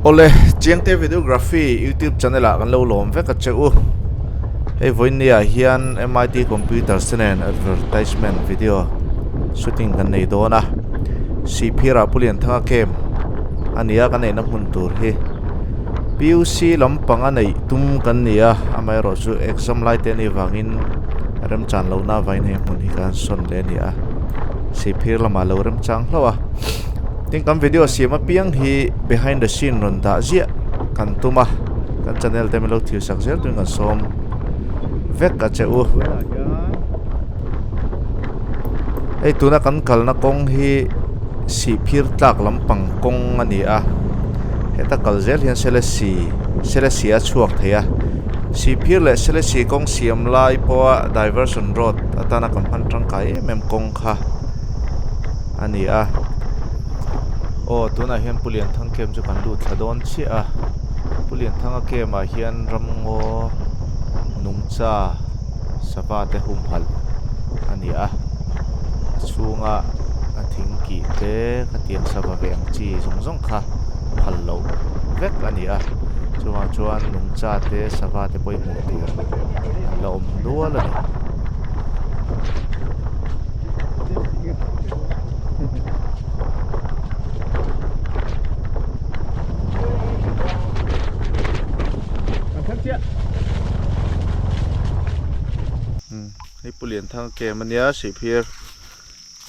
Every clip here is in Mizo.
Awle, Chiangte Videography YouTube channel ah kan lo lawm vek a che u. Hei vawiin ah hian MIT Computers te nen advertisement video shooting kan nei dawn a. Sihphir ah Pu Lianthanga camp a ni a kan neihna hmun tur hi. PUC lampang a neih tum kan ni a, amaherawh chu exam lai te anih vangin remchan lohna avangin hei hmun hi kan sawn leh a ni a. Sihphir lamah lo remchang hlauh a. Tin kan video siam apiang hi behind the scene rawn dah ziah kan tum a, kan channel te min lo thil sak zel turin kan sawm vek a che u. Hei tuna kan kalna kawng hi Sihphir tlak lampang kawng a ni a, heta kal zel hian Selesih Selesih a chhuak thei a, Sihphir leh Selesih kawng siam lai pawha diversion road atana kan hman tangkai em em kawng kha a ni a. Aw tunah hian Pu Lianthang camp chu kan lut thla dawn chiah a, Pu Lianthanga camp ah hian ramngaw nungcha sava te humhalh a ni a, a chhunga a thing kih te khatiang sava ve ang chi zawng zawng kha phal loh vek a ni a, chuvang chuan nungcha te sava te pawh hi hmuh tur an la awm nual a ni. Hei Pu Lianthanga camp a nia Sihphir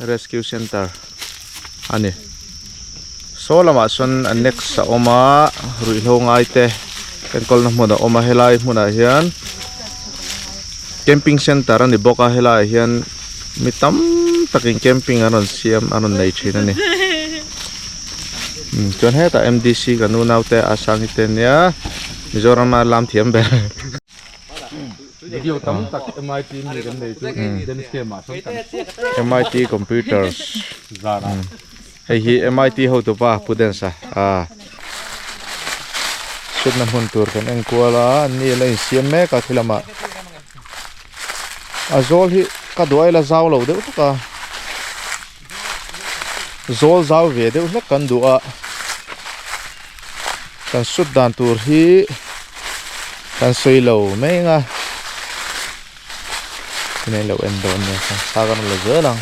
Rescue Center a ni. Saw lamah sawn annex a awm a ruihhlo ngai te enkawlna hmun a awm a helai hmunah hian camping center a ni bawk a helaiah hian mi tam takin camping an rawn siam an rawn nei thin a ni chuan hetah M_D_C kan unau te a sangi te ania Mizoram a lam thiam ber. Video tam tak M_I_T mi kan nei chu dance camp ah sawn kan M_I_T computers zan ah. Hei hi M_I_T hotu pa Pu Dance a chhutna hmun tur kan en kual a an ni la insiam mek a khi lamah a zawl hi ka duai la zau lo deuh hlek a zawl zau ve deuh hlek kan duh a kan sut dan tur hi kan sawi lo mai ang a tunah lo en dawn nia thla kan la zel ang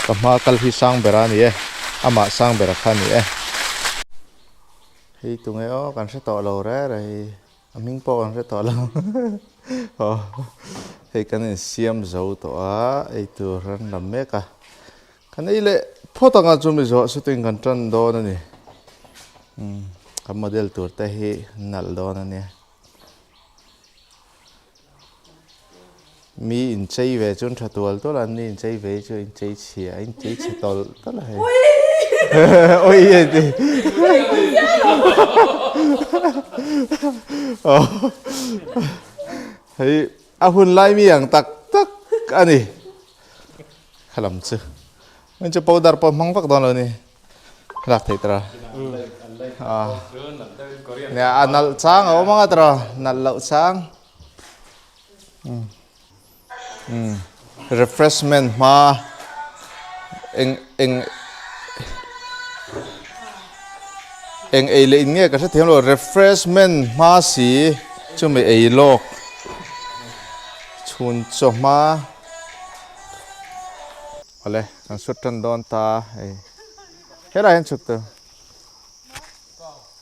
ka hma kal hi sang ber a ni e amah sang ber kha a ni e hei tunge aw kan hre tawh lo reng reng hi. A hming pawh kan hre tawh lo aw hei kan insiam zo tawh a eitur an lam mek a kan ei leh phawt ang a chumi zawh shooting kan tan dawn a ni umm kan model tur te hi nalh dawn a nia mi inchei ve chu an tha tual tual a an ni inchei ve hi chu inchei chhia inchei chhe tawlh tawlh a hei ui a ti hei a hun lai mi ang tak tak a ni khalam chu min chu powder pawh hmang vak dawn lo ni. Lak theih tawh a nia a nalh chang a awm anga tawh nalh loh chang umm refreshment hma eng eng eng ei leh in nge ka hrethiam lo refreshment hma si chumi ei lawk chhun chaw hma. Awle kan sut tan dawn ta hei helai hian chhuk tur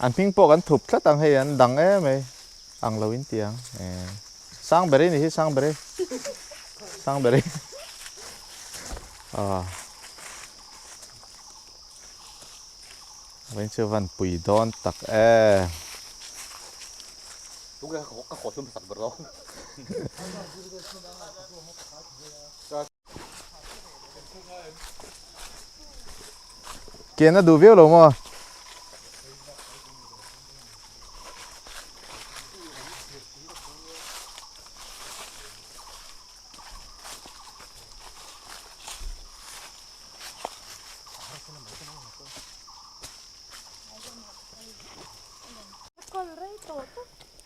an hming pawh kan thup tlat ang hei an dang em mai ang lo in ti ang sang ber i ni hi sang ber i sang ber i aw vawiin chu van pui dawn tak em. Ken a duh viau lo maw?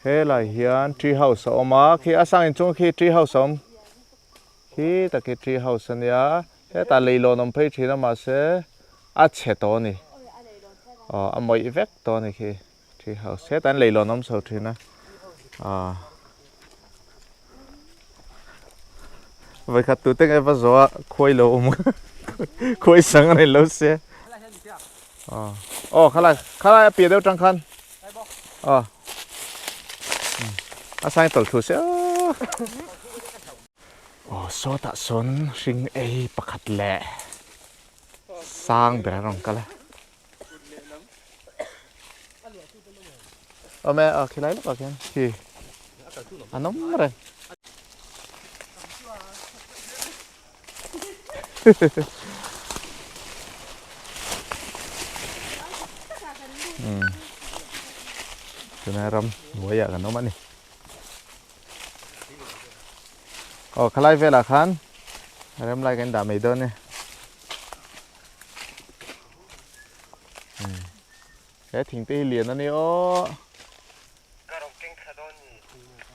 Helai hian tree house a awm a, khi a sang inchung khi tree house a awm. Khi tak hi tree house a nia, hetah leilawn awm phei thin a mahse a chhe tawh a ni. Aw a mawih vek tawh a ni khi tree house hetah hian leilawn a awm chho thin a aw vawikhat tute nge va zawh a khuai lo awm khuai sang a ni lo sia aw aw khalai khalai a piah deuh tang khan aw a sang tawlh thu sia aw sawtah sawn hring ei pakhat leh. Sang ber a rawn kal a. Awm e, a khilai lawkah khian khi an awm reng. Umm tunah ram hnuaiah kan awm a ni. Aw khalai velah khan rem lai kan dah mai dawn e. He thing te hi lian a ni aw.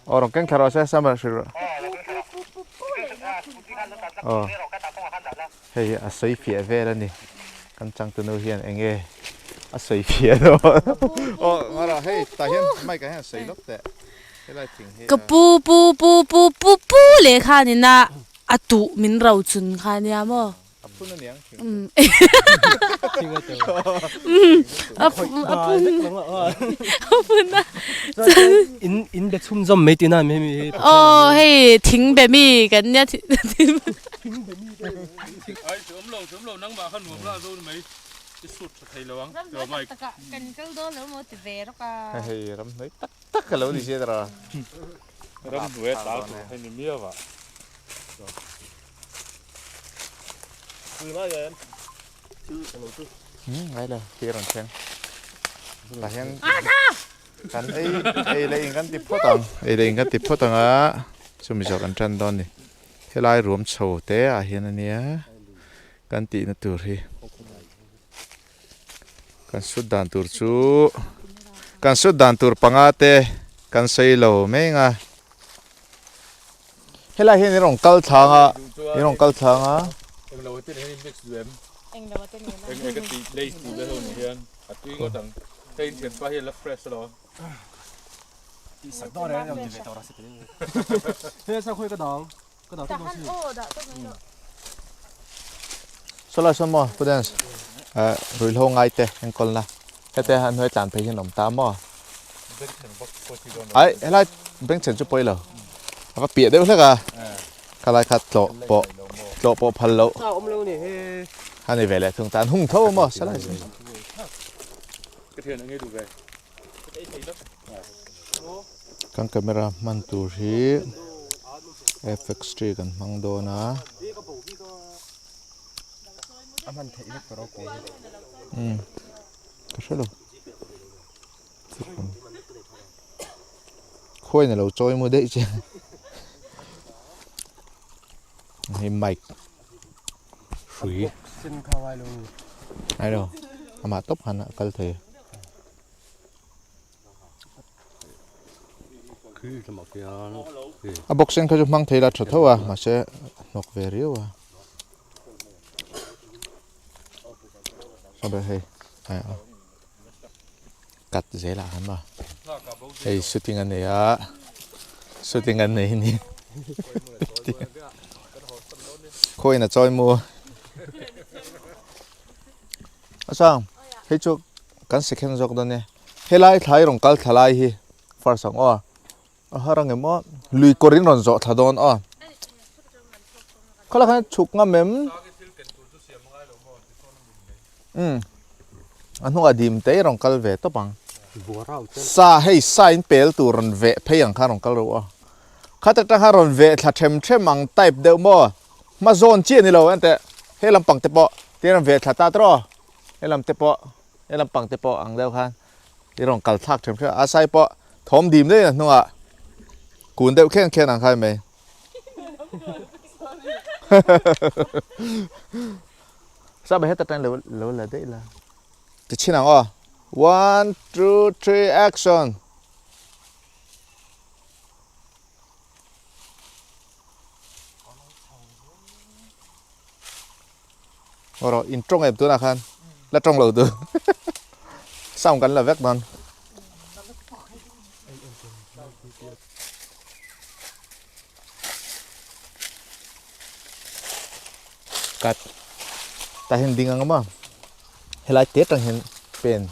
Aw rawn keng thla rawh se summer hrilh rawh. Aw hei hi a sawi fiah vel a ni. Kan changtunu hian eng nge a sawi fiah dawn. Aw ngawrah hei tah hian mic ah hian a sawi lawk teh. Helai thing hi a. Ka pu pu pu pu pu pu leh khan ina a tuh min ro chun kha nia maw. A phun a niang thing chu. A phun a phun a. In in be chhum zawm mai tihna mi hemi hi. Aw hei thing be mi kan nia Ai awm lo awm lo nangmah kha nuam la zo ni mai i sut tha thei lo ang tih awm ai. Kan kal dawn lo maw ti ve rawk a. Hei ram hnuai tak tak ka lo ni sia tara. Ram hnuai a tla tur hei ni miau a. Ngai lo khi rawn thleng tah hian kan ei ei leh in kan ti phawt ang ei leh in kan ti phawt ang a chumi zawh kan tan dawn a ni helai ruam chho te ah hian ania kan tihna tur hi kan sut dan tur chu kan sut dan tur panga te kan sawi lo mai ang a. Helai hian i rawn kal thlang a, i rawn kal thlang a. Englo te nen hian mix duh em? Englo te nen a. Eng eng ka tih lace duh ve ho ni hian a tui ngawt ang. Hei in thianpa hi a la fresh alawm. Tih sak dawn reng reng ti ve tawh rawh se ti. He sa khawi ka dang ka dah tawp dawn si. Aw dah tawp mai rawh. Sawlai sawn maw Prudence ruihhlo ngai te enkawlna hete a hnuai tlan phei hian awm ta maw? Ai helai bengchhen chu pawi lo a va piah deuh hlek a khalai kha tlawh pawh tlawh pawh phal loh a ni ve leh thung ta an hung tho maw sawlai sawn. Kan camera hman tur hi fx three kan hmang dawn a. Umm ka hre lo. Khuain a lo chawi mu daih che hei mic hrui ai lo amah tawp khan a kal thei a box sen kha chu hmang thei la tha tho a mahse hnawk ve riau a. Hei cut zel ah khan maw hei shooting an nei a shooting an nei ni khawiin a chawi mu a chang hei chu kan second zawk dawn e helai thlai rawn kal thla lai hi first ang aw a har ang em aw lui kawr in rawn zawh thla dawn aw khalai khan chhuk ngam em Umm a hnungah dim te i rawn kal ve tawp ang. Sa hei sa in pel tur rawn veh phei ang khan rawn kal reuh a. Khat atang khan rawn veh thla them them ang type deuh maw? Hma zawn chiah ni lo enteh he lampang te pawh ti rawn veh thla ta tawh he lam te pawh he lampang te pawh ang deuh khan i rawn kal thlak them them a sai pawh thawm dim daih a hnungah kun deuh khen khen ang khan mai. Saba heta tan lo lo la daih la. Ti chhin ang aw. One, two, three, action. Oro in tawng em tunah khan la tawng lo tu. Sound kan la vek dawn. Cut. Tah hian ding ang maw? Helai te tang hian pen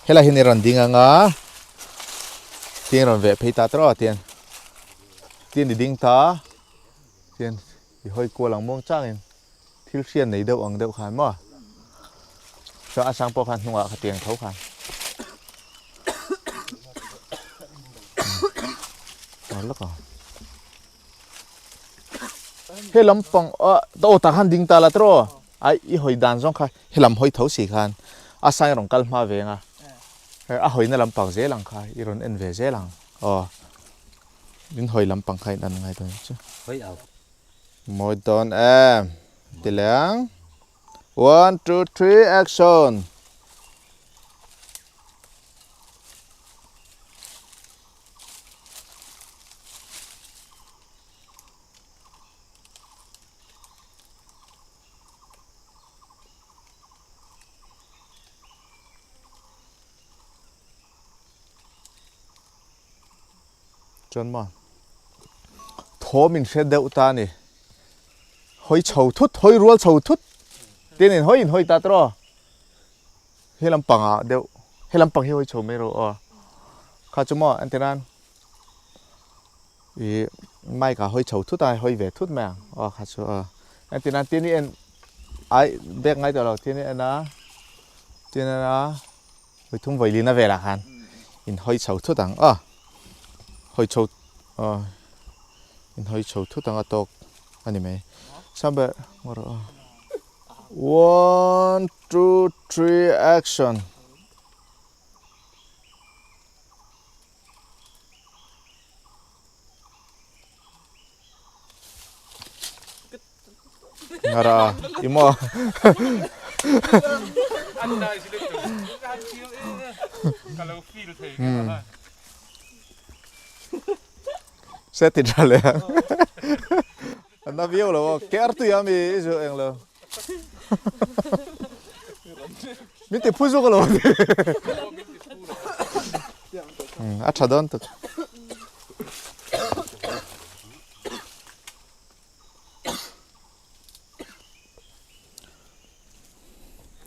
helai hian i rawn ding ang a tin rawn veh phei ta tawh a tian tin i ding ta tian i hawi kual ang muang changin thil hriat nei deuh ang deuh khan maw chuan a sang pawh khan hnungah kha tiang tho khan lawk ang he lampang ah aw tah khan ding ta la tawh ai i hawi dan zawng kha he lam hawi tho si khan a sign rawn kal hma ve ang a a hawina lampang zel ang kha i rawn en ve zel ang aw in hawi lampang kha in an ngai dawn chu mawi dawn em ti leh ang one two three action. Chuan maw thawm in hre deuh ta a ni hawi chho thut hawi rual chho thut tin in hawi in hawi ta tawh he lampang ah deuh he lampang hi hawi chho mai rawh aw kha chu maw an ti nan Ih mic ah hawi chho thut a hawi ve thut mai ang aw kha chu aw engtin an tin i en ai bag ngai tawh lo tin i en a tin en a vawi thum vawi lina velah khan in hawi chho thut ang aw hawi chho aw in hawi chho thut ang a tawk a ni mai samber ngaw rawh aw one two three action. Ngara imo. Sẽ thịt ra liền. Nó viêu lo, kéo tui ami isu eng lo. Min ti phu zuk lo. A tha dawn tuk.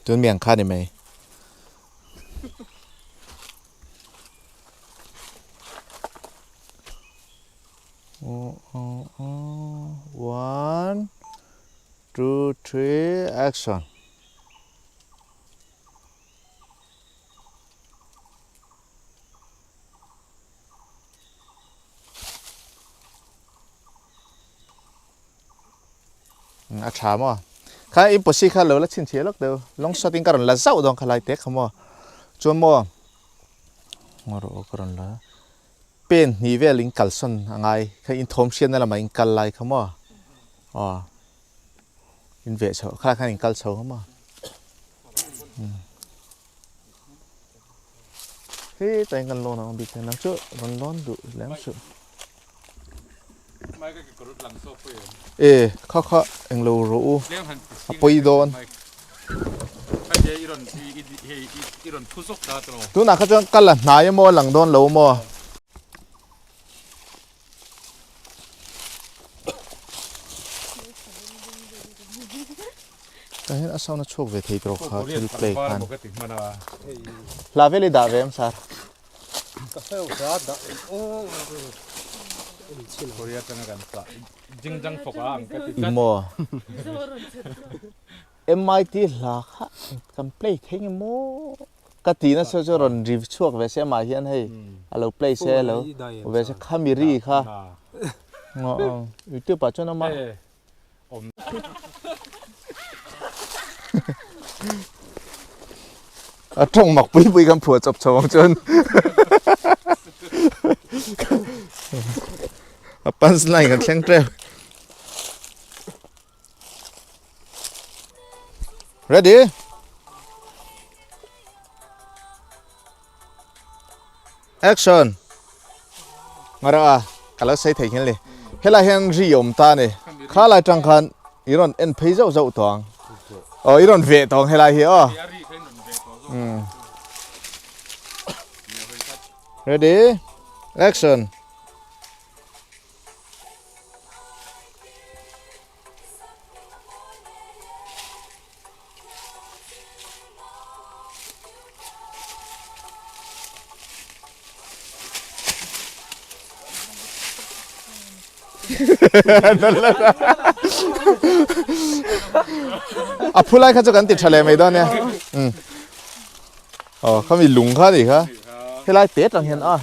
Tun miang kha ni mai. One, two, three, action. A tha maw kha in posi kha lo la chhin chhe lawk deuh long shot in ka rawn la zauh dawn kha lai te kha maw chuan maw ngaw rawh ka rawn la Pen hnih vel in kalsawn a ngai kha in thawm hriatna lamah in kal lai kha maw aw in veh chho kha khan in kal chho kha maw he tain kan lawn ang bik nang chu rawn lawn duh lem suh e kha kha englo rawh u a pawi dawn Tunah kha chuan kal a hnai emaw a lang dawn lo maw? Tah hian a sound a chhuak ve thei tawh kha thil play khan. Hla vel i dah ve em sir? Ih maw? MIT hla kha kan play thei nge maw ka ti nasa chu rawn ri chhuak ve se amah hian hei a lo play se a lo ve se khami ri kha youtube ah chuan ama a tawng mak pui pui kan phuah chawp chho ang chuan a punch line kan thleng tep. Ready? Action! Ngara a, ka lo sei thei hian le. Helai hian ri awm ta ni. Kha lai tang khan i rawn en phei zauh zauh tawh ang. Aw i rawn veh tawh ang helai hi aw. Ready action. A phu lai kha chu kan ti tha leh mai dawn nia. Um. Aw khami lung kha ni kha. Helai te tang hian a.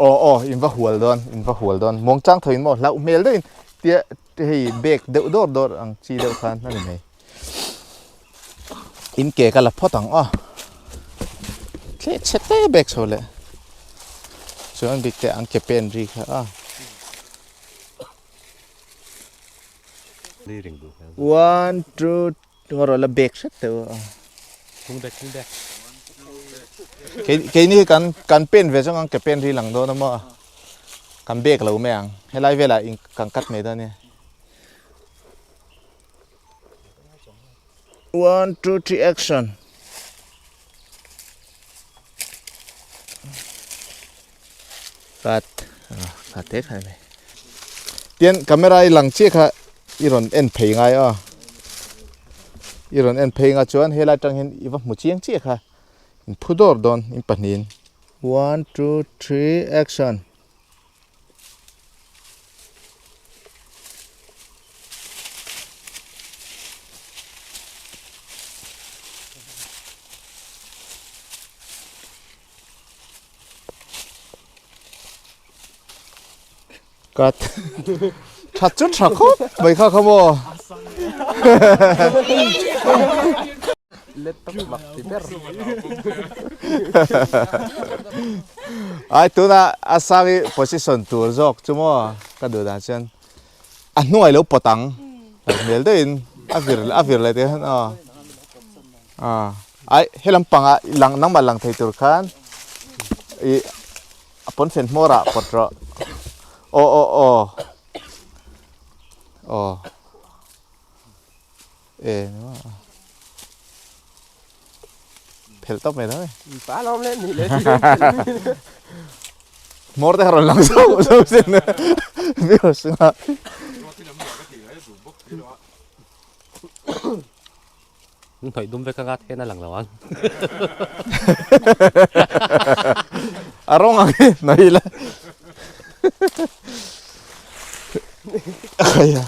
Aw aw in va hual dawn in va hual dawn muangchang tho in maw hlauh hmel deuhin tia hei bag deuh dawr dawr ang chi deuh khan a ni mai. In ke ka la phawt ang aw. Thleh chhe te bag chho leh chuan bik te an ke pen ri kha a. One two Tunga rawh la bag hret teuh a. Thung bag thung bag. Kei keini hi kan kan pen ve zawng ang ke pen ri lang dawn a maw. Kan bag lo mai ang. Helai velah in kan cut mai dawn nia. One two three action. Cut. Ah, cut te khai mai. Tian camera i lang chiah kha i rawn en phei ngai a. I rawn en phei nga chuan helai tang hian i va hmu chiang chiah kha. In phu dawr dawn in pahnihin. One two three action. Cut. Tha chu tha khawp mai kha kha maw. Ai tuna a sang i position tur zawk chu maw ka duh dan chuan a hnuai lo pawt ang hmel deuhin a vir a vir leh te hian aw a ai helam panga lang nangmah lang thei tur khan i a pawnfen hmawr ah pawt rawh aw aw aw aw. E Phelh tawp mai tho e. Pa lawm le ni le. Hmawr te kha rawn lang zauh zauh sin. Viewers chungah. Hnawih dum vek anga then a lang lo ang. A rawng ang hi hnawih ila. Khaia.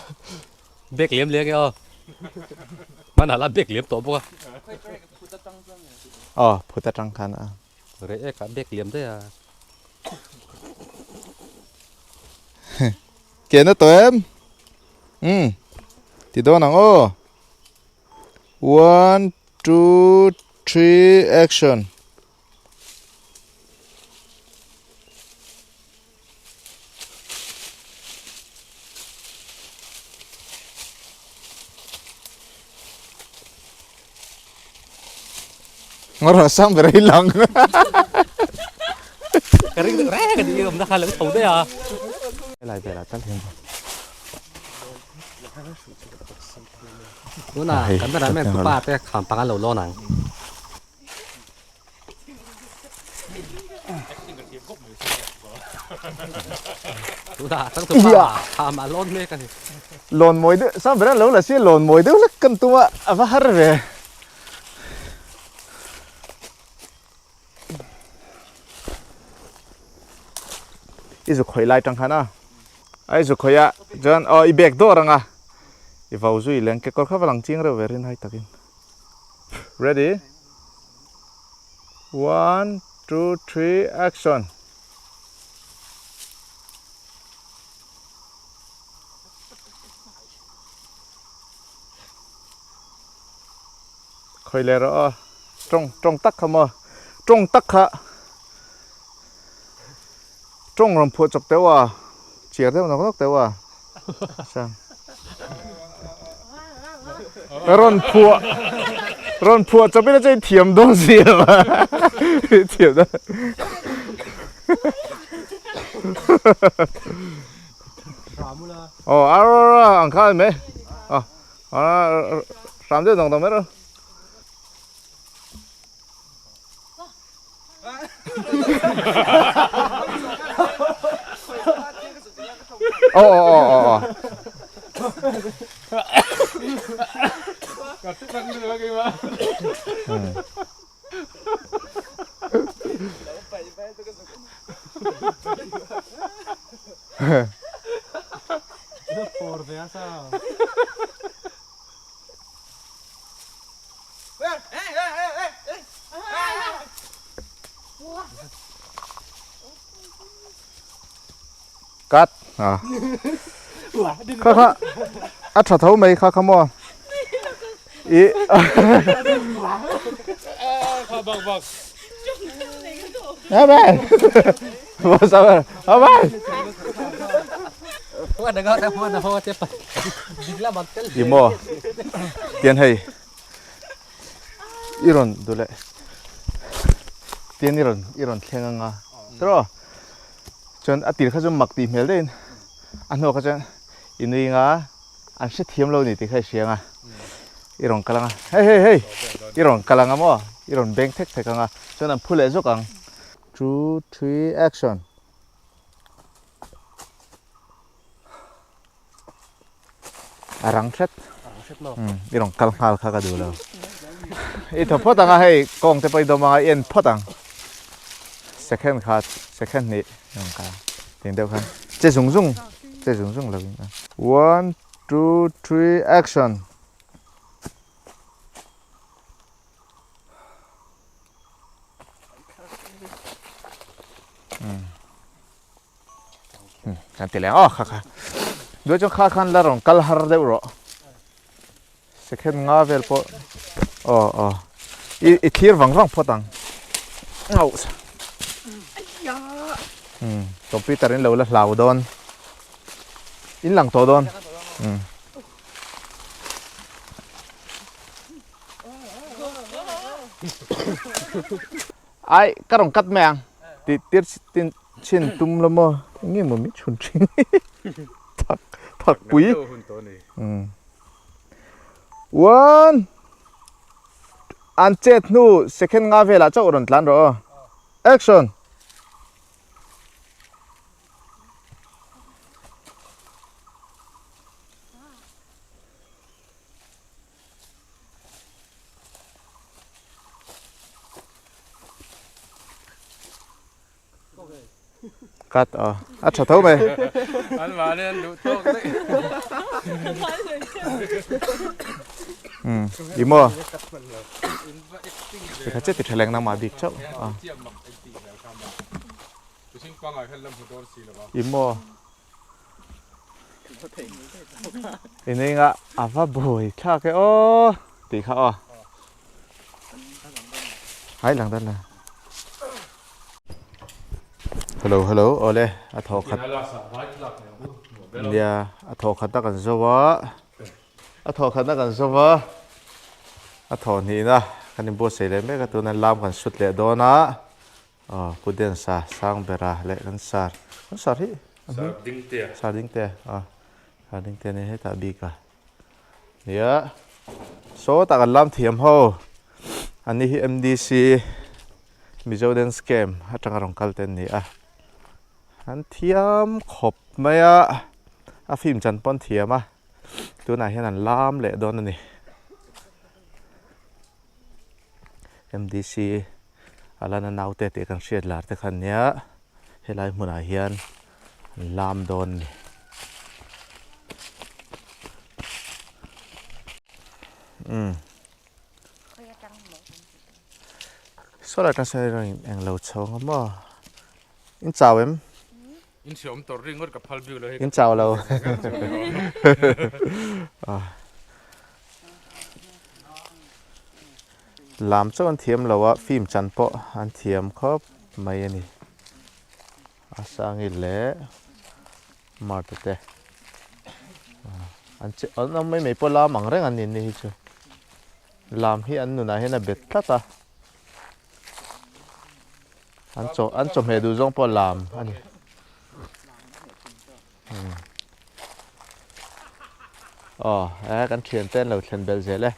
Bag liam leng e aw. Hmanah la bag liam tawh bawk a. Aw, phut atang khan a. Reh ek ah bag liam daih a. Ke na tawh em? Umm. Ti dawn ang aw. One, two, three, action. Ngawrh sang ber hi lang. Ka ring deuh reng a ni awmna kha lo tho daih a. Helai velah tal hian. Tunah cameraman tupa te kham panga lo lawn ang. Lawn mawi deuh sang ber a lo la si lawn mawi deuh hlek kan tum a a va har ve. I zu khawih lai tang khan a a i zu khawih a chuan aw i bag dawr ang a i vau zui leng kekawr kha va lang ching reuh ve rin hai takin ready. One, two, three, action. Khoi le rawh aw. Tawng tawng tak kha maw. Tawng tak kha. Tawng rawn phuah chawp teuh a. Chiar deuh nawk nawk teuh a. Sang. Rawn phuah rawn phuah chawp ila chuan i thiam dawn si lo a. I thiam dawn. Aw ar ang kha ani mai. Aw hram deuh dang dang mai rawh. Aw aw aw aw aw. Cut a kha kha a tha tho mai kha kha maw i I maw tian hei i rawn duh leh tian i rawn i rawn thleng anga tiraw chuan a tir kha chu mak tih hmel deuhin a hnuah kha chuan i nui anga an hrethiam lo a ni tih kha i hria anga i rawn kal anga hei hei hei i rawn kal anga maw i rawn beng thek thek anga chuan an phu leh zawk ang two three action. A rang hret. I rawn kal nghal kha ka duh lo. I thaw phawt ang a hei kawng te pawh i dawm ang a i en phawt ang. Second khat second hnih i rawn kal ang. Tiang deuh khan che zung zung che zung zung lovin. One two three action. Kan ti leh aw kha kha duai chuan kha khan la rawn kal har deuh rawh second nga vel pawh aw aw i i thlir vang vang phawt ang au um computer in lo la hlau dawn in lang tawh dawn um ai ka rawn cut mai ang tih tir tin Chhin tum la maw eng nge maw min chhun thin thak thak pui one an chet hnu second nga velah chauh rawn tlan rawh aw action. Cut a a tha tho mai. An mahni an duh tawk daih. Um i maw tikha che ti tha leng nangmah bik chauh a. I maw i nei nga a va buai thlak e aw tih kha aw. Hai lang dan la. Hello hello awle a thaw khat nia a thaw khat na kan zo a a thaw khat na kan zo a a thaw hnih na kan inbuatsaih leh mek a tuna lam kan sut leh dawn a aw pu Densa sang bera leh kan sar kan sar hi sar ding te sar ding te a sar ding te nia hetah bik a. Nia sawtah kan lam thiam ho an ni hi M_D_C Mizo Dance Camp atanga rawn kal te an ni a an thiam khawp mai a a film chan pawh an thiam a tunah hian an lam leh dawn a ni M_D_C a la na naute tih kan hriat lar te kha an nia helai hmunah hian. An lam dawn a ni. Umm. Saw lai atang sawn in eng lo chho ang maw? In chau em? In chhe awm tawrh ringawt ka phal bik lo hei. In chau lo. Lam chauh an thiam lo a, film chan pawh an thiam khawp mai a ni. A sangi leh Martha te an che an awm mai mai pawh lam ang reng an ni ni hi chu lam hi an nunah hian a bet tlat a an chaw an chawhmeh duh zawng pawh lam a ni aw e kan thian te an lo thlen belh zel e.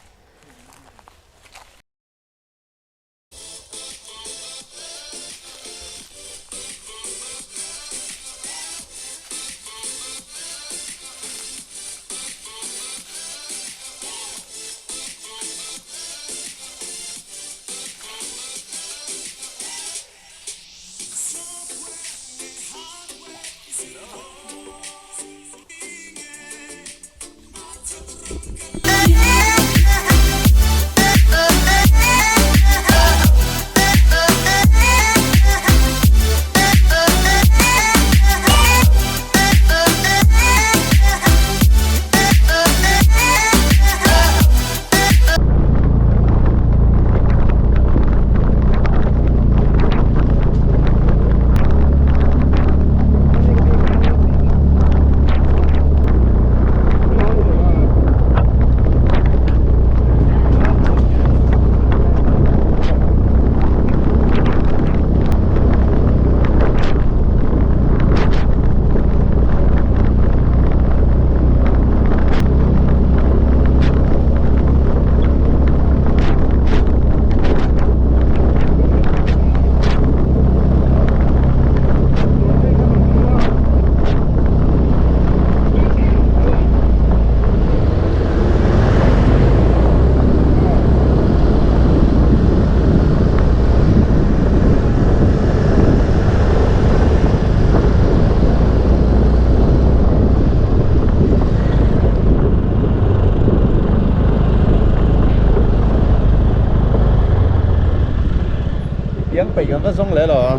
Kan va zawng leh lo a.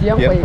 Tiang fei.